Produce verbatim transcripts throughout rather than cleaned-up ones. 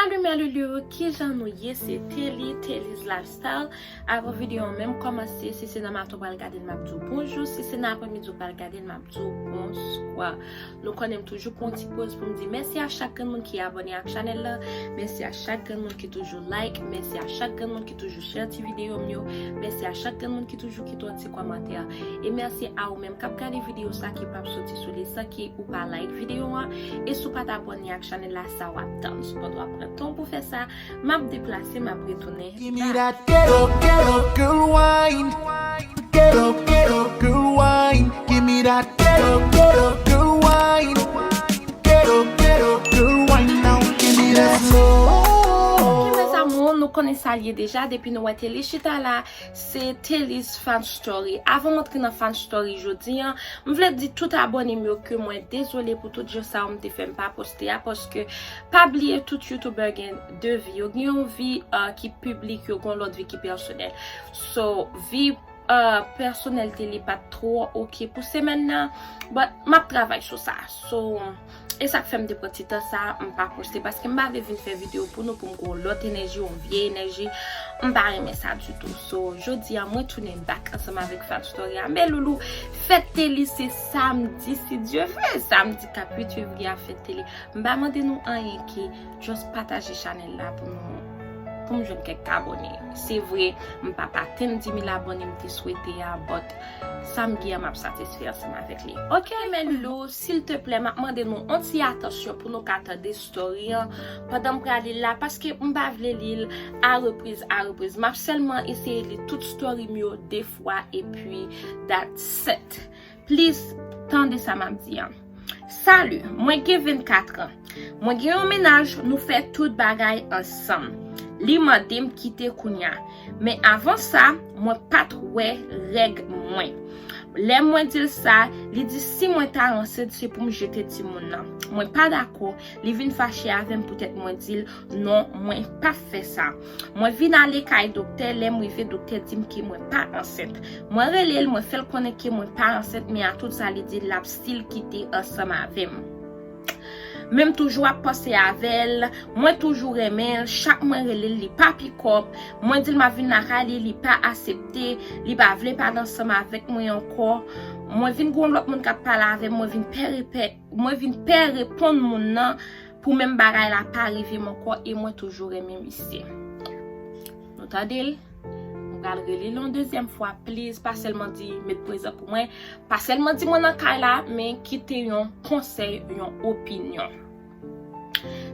Salut mes loulous, kijan nou ye? Se Telly, Telly's Lifestyle. Avan videyo an menm kòmanse, si se nan maten w pral gade l, m ap di w bonjou. Si se nan aprèmidi w pral gade l, m ap di w bonswa. Nou konnen m toujou pran yon ti poz pou m di mèsi a chak grenn moun ki abòne ak chanèl la. Mèsi a chak grenn moun ki toujou like. Mèsi a chak grenn moun ki toujou share ti videyo m yo. Mèsi a chak grenn moun ki toujou kite yon ti kòmantè. E mèsi a ou menm k ap gade videyo sa ki p ap soti sou li san ke ou pa like videyo an. E si w pa t abòne ak chanèl la, sa w ap tann? Sepandan, w ap pran tan w pou fè sa. M ap deplase, m ap retounen. Give me that ghetto, ghetto girl wine. Ghetto, ghetto girl wine. Give me that ghetto, ghetto girl wine. Ghetto, ghetto girl wine now. Give me that slow. Ok, mes amours, nou konnen sa l ye deja. Depi nou wè Telly chita la, se Telly's Fan Story. Avan m antre nan Fan Story jodi an, m vle di tout abòne m yo ke mwen dezole pou tout jan sa yo m te fè m pa poste a, paske pa bliye tout youtubè gen de vi. Yo gen yon vi, uh, ki piblik, yo gen yon lòt vi ki pèsonèl. So, vi, uh, pèsonèl Telly pa t twò oke pou semèn nan, but m ap travay sou sa. So, e sa k fè m te pran ti tan sa, m pa poste, paske m pa vle vin fè videyo pou nou, pou m gen yon lòt enèji, yon vye enèji. M pa renmen sa ditou. So, jodi a, mwen tounen back ansanm avèk Fan Story a. Mes loulous, fèt Telly se samdi, si Dye vle. Samdi k ap uit fevriye a, fèt Telly. M pa mande nou anyen ke just pataje chanèl la pou nou, pou m jwenn kèk abòne. Se vre, m p ap atenn di mil abòne m te swete a, but sa m gen an, m ap satisfè ansanm avèk li. Ok, mes loulous, silteplè, m ap mande nou yon ti atansyon pou nou ka tande story an pandan m prale la, paske m pa vle li l a repriz, a repriz. M ap sèlman eseye li tout story m yo de fwa, epi that's it. Please, tande sa m ap di an. Salut, mwen gen vennkat an. Mwen gen yon mennaj, nou fè tout bagay ansanm. Li mande m kite kounya. Men avan sa, mwen pa t wè règ mwen. Lè mwen di l sa, li di si mwen ta ansent, se pou m jete timoun nan. Mwen pa dakò, li vin fache avè m poutèt mwen di l non, mwen p ap fè sa. Mwen vin ale kay doktè, lè m rive, doktè di m ke mwen pa ansent. Mwen rele l, mwen fè l konnen ke mwen pa ansent, men a tout sa li di l ap still kite ansanm avè m. Men m toujou ap panse avè l, mwen toujou renmen l, chak mwen rele l, li pa pick up, mwen di l m ap vin lakay li, li pa aksepte, li pa vle pale ansanm avèk mwen ankò. Mwen vin gen yon lòt moun k ap pale avè m, mwen vin pè repè, mwen vin pè reponn moun nan pou menm bagay la pa rive m ankò e mwen toujou renmen misye. Nou tande l? M pral rele l yon dezyèm fwa, please, pa sèlman di met prezan pou mwen, pa sèlman di mwen nan kay la, men kite yon konsèy, yon opinyon.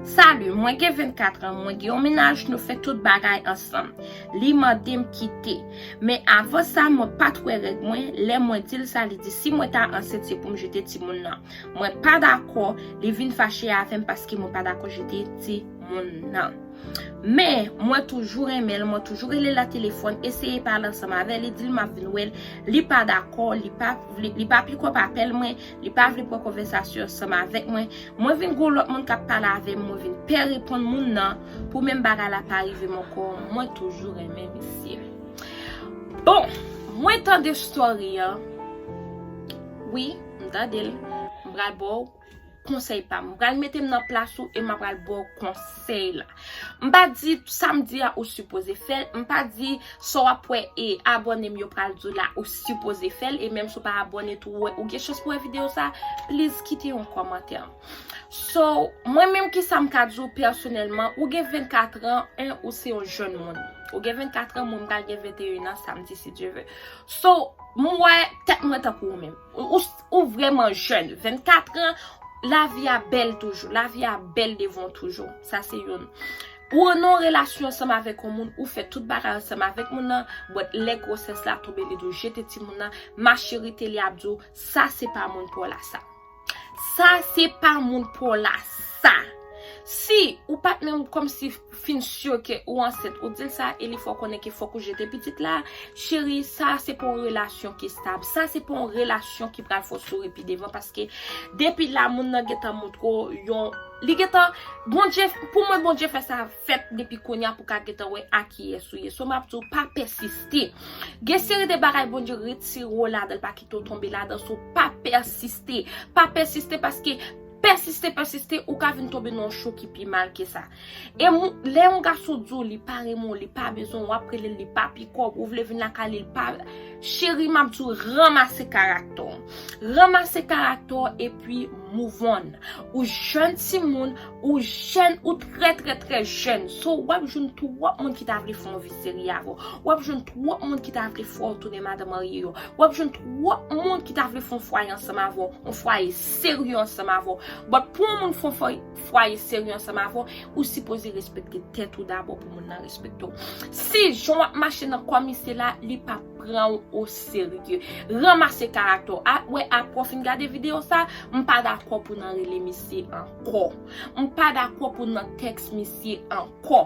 Salut, mwen gen vennkat an, mwen gen yon mennaj, nou fè tout bagay ansanm. Li mande m kite. Men avan sa, mwen pa t wè règ mwen, lè mwen di l sa, li di si mwen ta ansent, se pou m jete timoun nan. Mwen pa dakò, li vin fache avè m paske mwen pa dakò jete timoun nan. Men, mwen toujou renmen l, mwen toujou rele l nan telefòn, eseye pale ansanm avè l, li di l m ap vin wè l, li pa dakò, li pa vle, li pa pick up apèl mwen, li pa vle pran konvèsasyon ansanm avèk mwen. Mwen vin gen yon lòt moun k ap pale avè m, mwen vin pè reponn moun nan, pou menm bagay la pa rive m ankò, mwen toujou renmen misye. Bon, mwen tande story an. Wi, m tande l. M pral ba w konsèy pa m. M pral mete m nan plas ou e m ap pral ba w konsèy la. M pa di sa m di a ou sipoze fè l. M pa di sa w ap wè e abòne m yo pral di w la ou sipoze fè l. E menm si w pa abòne tou, ou wè, ou gen chans pou wè videyo sa, please kite yon kòmantè. So, mwen menm ki sa m ka di w pèsonèlman, ou gen vennkat an, en, ou se yon jèn moun. Ou gen vennkat an, mwen m pral gen venteyen an samdi, si Dye vle. So, m wè tèt mwen tankou ou menm. Ou, ou, ou vrèman jèn. Vennkat an, lavi a bèl toujou. Lavi a bèl devan w toujou. Sa se youn. Ou nan yon relasyon ansanm avèk yon moun, ou fè tout bagay ansanm avèk moun nan, but lè gwosès la tonbe, li di w jete timoun nan, ma chérie, Telly ap di w, sa se pa moun pa w la sa. Sa se pa moun pa w la sa. Si ou pa t menm kòmsi fin si ke ou ansent, ou di l sa e li fè w konnen ke fòk ou jete pitit la, cheri, sa se pa yon relasyon ki stab. Sa se pa yon relasyon ki pral fè w souri pi devan, paske depi la moun nan gentan montre w yon, li gentan, Bondye, pou mwen Bondye fè sa fèt depi kounye a pou ka gentan wè a kiyès ou ye. So m ap di w pa pèsiste. Gen seri de bagay Bondye retire w ladan l, pa kite w tonbe ladan, so pa pèsiste. Pa pèsiste paske pèsiste, pèsiste, ou ka vin tonbe nan yon cho ki pi mal ke sa. E mou- lè yon gason di w li pa renmen w, li pa bezwen w, w ap rele l, li pa pikòp, ou vle vin lakay li, li pa. Cheri, m ap di w, ranmase karaktè w. Ranmase karaktè w epi move on. Ou jèn timoun, ou jèn, ou trè, trè, trè jèn. So, w ap jwenn twòp moun ki ta vle fè yon vi serye avè w. W ap jwenn twòp moun ki ta vle fè w tounen madan marye yo. W ap jwenn twòp moun ki ta vle fè yon fwaye ansanm avè w, yon fwaye serye ansanm avè w. But pou yon moun fè yon fwa- fwaye serye ansanm avè w, ou sipoze respekte tèt ou dabò pou moun nan respekte w. Si jan w ap mache nan kò misye la, li pa pran w oserye, ranmase karaktè w. A, wè, apre w fin gade videyo sa, m pa dakò pou nan rele misye ankò. M pa dakò pou nan tèks misye ankò.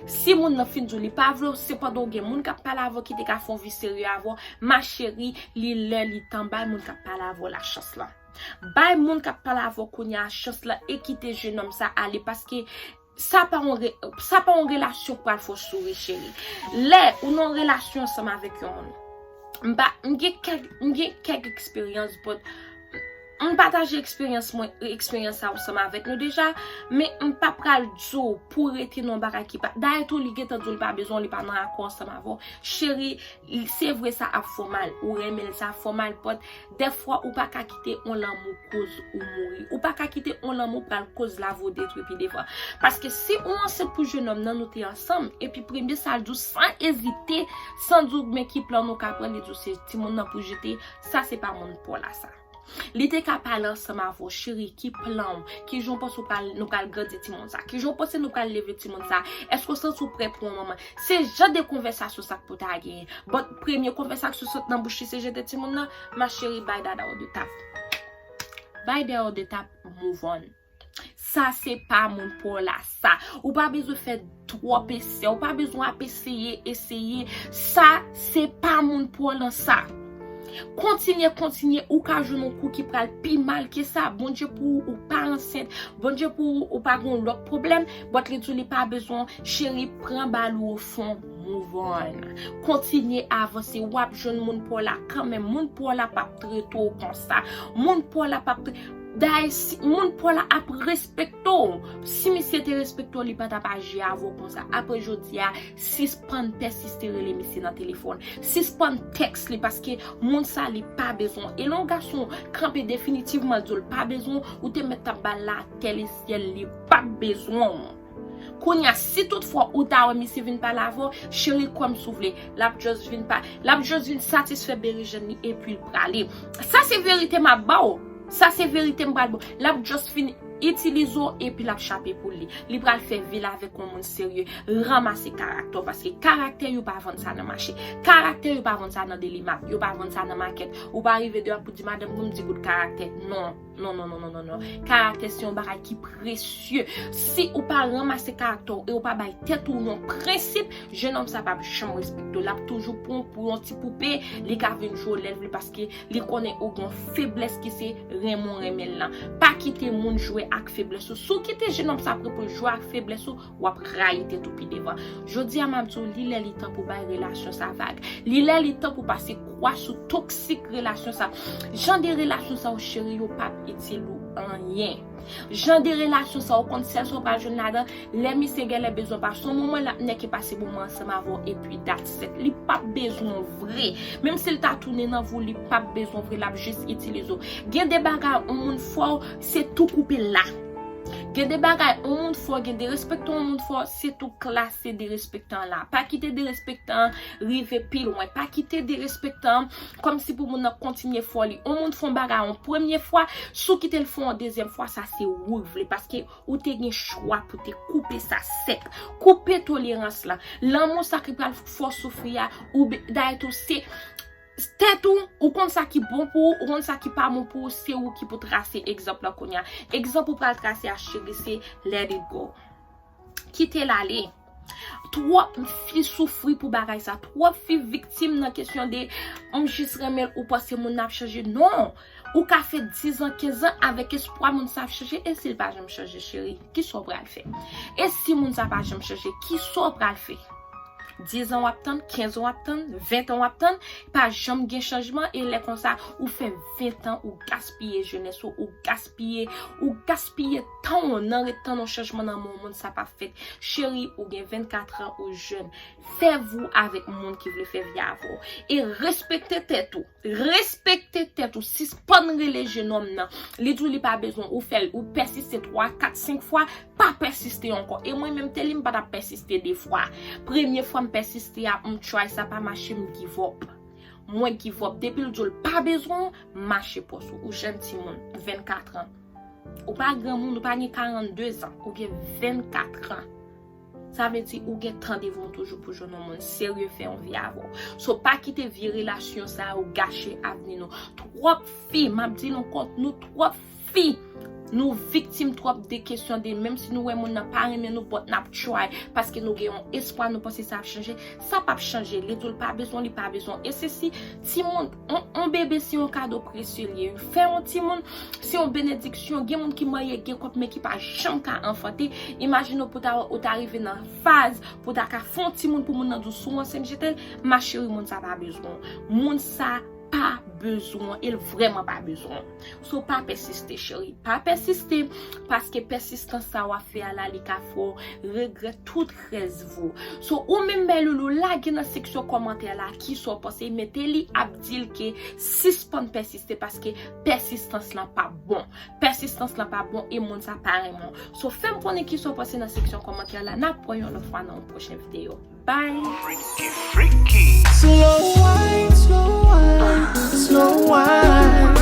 Si moun nan fin di w li pa vle w, sepandan w gen moun k ap pale avè w ki te ka fè yon vi serye avè w, ma chérie, li lè, li tan, bay moun k ap pale avè w lachans lan. Bay moun k ap pale avè w kounye a chans lan e kite jenòm sa ale, paske sa pa yon re- sa pa yon relasyon k pral fè w souri, cheri. Lè ou nan yon relasyon ansanm avèk yon moun, m pa- m gen kèk m gen kèk eksperyans, but m pataje eksperyans mwen, eksperyans sa ansanm avèk nou deja, men m pa pral di w pou w rete nan yon bagay ki pa. Dayè tou, li gentan di w li pa bezwen w, li pa nan akò ansanm avè w. Cheri, se vre sa ap fè w mal, ou renmen l, sa ap fè w mal, but dèfwa ou pa ka kite yon lanmou koz ou mouri. Ou pa ka kite yon lanmou pral koz lavi w detwi pi devan. Paske si ou ansent pou jenòm nan, nou te ansanm, epi premye sa l di w san ezite, san di w men ki plan nou ka pran, li di w se timoun nan pou jete, sa se pa moun pa w la sa. Li te ka pale ansanm avè w, cheri, ki plan w, ki jan w panse w pral, nou pral grandi timoun sa, ki jan w panse nou pral leve timoun sa, èske w santi w prè pou yon manman? Se jan de konvèsasyon sa k pou ta genyen. But premye konvèsasyon sot nan bouch li se jete timoun nan, ma chérie, bay dada w de tap. Bay dada w de tap, move on. Sa se pa moun pa w la sa. Ou pa bezwen fè twòp esè, ou pa bezwen ap eseye, eseye. Sa se pa moun pa w lan sa. Kontinye, kontinye, ou ka jwenn yon kou ki pral pi mal ke sa. Bondye pou ou, ou pa ansent. Bondye pou ou, ou pa gen yon lòt pwoblèm. But li di w li pa bezwen w, cheri, pran bal ou o fon, move on. Kontinye avanse, w ap jwenn moun pa w la kanmenm. Moun pa w la p ap trete w konsa. Moun pa w la p ap trete Dayè, si moun pa w la ap respekte w. Si misye te respekte w, li pa t ap aji avè w konsa. Apre jodi a, sispann pèsiste rele misye nan telefòn. Sispann tèks li, paske moun sa, li pa bezwen w. E lè yon gason kanpe definitivman, di w l pa bezwen w, ou te mèt t ap ba l latè lesyèl, li p ap bezwen w. Kounye a, si toutfwa ou ta wè misye vin pale avè w, cheri, kwè m si w vle, l ap just vin pa, l ap just vin satisfè berejèn li epi l prale. Sa se verite m ap ba w. Sa se verite m pral ba w. L ap just fin itilize w epi l ap chape pou li. Li pral fè vi l avèk yon moun serye. Ranmase karaktè w, paske karaktè yo pa vann sa nan mache. Karaktè yo pa vann sa nan Delimat. Yo pa vann sa nan makèt. Ou pa rive deyò pou di madanm pou m di bout karaktè. Non. Non, non, non, non, non, non. Karaktè se yon bagay ki presye. Si ou pa ranmase karaktè w e ou pa bay tèt ou yon prensip, jenòm sa p ap janm respekte w. L ap toujou pran w pou yon ti poupe, li ka vin jwe w lè l vle paske li konnen ou gen yon feblès ki se renmen w renmen l lan. Pa kite moun jwe ak feblès ou. Si w kite jenòm sa pran pou l jwe ak feblès ou, w ap rayi tèt ou pi devan. Jodi a m ap di w, li lè li tan pou bay relasyon sa vag. Li lè li tan pou pase kwa sou toksik relasyon sa. Jan de relasyon sa yo, cheri, yo p ap itil ou anyen. Jan de relasyon sa, ou konn sèl sa w pral jwenn ladan, lè misye genlè bezwen w, pase yon moman l ap nèk e pase moman ansanm avè w, epi that's it. Li p ap bezwen w vre. Menm si l ta tounen nan vi w, li p ap bezwen w vre, l ap jis itilize w. Gen de bagay, yon moun fè w, se tou koupe la. Gen de bagay, yon moun fè w, gen de respektan yon moun fè w, se tou klase derespektan la. Pa kite derespektan rive pi lwen. Pa kite derespektan kòmsi pou moun nan kontinye fè w li. Yon moun fè yon bagay yon premye fwa, si w kite l fè yon dezyèm fwa, sa se ou k vle. Paske ou te gen chwa pou te koupe sa sèk. Koupe tolerans la. Lanmou sa ki pral fè w soufri a, ou be- dayè tou se tèt ou, ou konn sa ki bon pou ou, ou konn sa ki pa bon pou ou, se ou ki pou trase egzanp lan kounye a. Egzanp ou pral trase a, cheri, se let it go. Kite l ale. Twòp fi soufri pou bagay sa. Twòp fi viktim nan kesyon de m jis renmen l, ou panse moun nan ap chanje. Non! Ou ka fè diz an, kenz an avèk espwa moun sa ap chanje. E si l pa janm chanje, cheri, kisa w pral fè? E si moun sa pa janm chanje, kisa w pral fè? Diz an w ap tann, kenz an w ap tann, ven an w ap tann, pa janm gen chanjman, e lè konsa, ou fè ven an, ou gaspiye jenès ou, ou gaspiye, ou gaspiye tan w nan ret tann yon chanjman nan men yon moun, sa p ap fèt. Cheri, ou gen vennkat an, ou jèn. Fè vi w avèk moun ki vle fè vi avè w. E respekte tèt ou. Respekte tèt ou. Sispann rele jenòm nan. Li di w li pa bezwen ou fè l, ou pèsiste twa, kat, senk fwa, pa pèsiste ankò. E mwen menm, te li m pa t ap pèsiste de fwa. Premye fwa m pèsiste a, m try, sa pa mache, m give up. Mwen give up. Depi l di w l pa bezwen w, mache pòs ou. Ou jèn timoun, vennkat an. Ou pa granmoun, ou pa gen karannde zan, ou gen vennkat an. Sa vle di ou gen tan devan w toujou pou jwenn yon moun serye fè yon vi avè w. So, pa kite vye relasyon sa yo gache avni nou. Twòp fi, m ap di l ankò, nou twòp fi. Nou viktim twòp de kesyon de, menm si nou wè moun nan pa renmen nou, but n ap try, paske nou gen yon espwa, nou panse sa ap chanje. Sa p ap chanje, li di w l pa bezwen, li pa bezwen. E se si timoun, on, on bebe se yon kado presye li ye. Fè yon timoun, se yon benediksyon. Gen moun ki marye, gen kòb, men ki pa janm ka anfante. Imajine w pou ta, ou ta rive nan faz pou ta ka fè yon timoun pou moun nan di w sou ansent jete, ma chérie, moun sa pa bezwen w. Moun sa pa bezwen w, e l vrèman pa bezwen w. So, pa pèsiste, cheri. Pa pèsiste, paske pèsistans sa w ap fè a la, li ka fè w regrèt tout rès vi w. So, ou menm, bèl loulou, lage nan seksyon kòmantè la kisa w panse, men te li ap di l ke sispann pèsiste, paske pèsistans lan pa bon. Pèsistans lan pa bon, e moun sa pa renmen w. So, fè m konnen kisa w panse nan seksyon kòmantè la. N ap wè yon lòt fwa nan yon pwochen videyo. Bye! Freaky, freaky. Slow wine, slow wine, slow wine.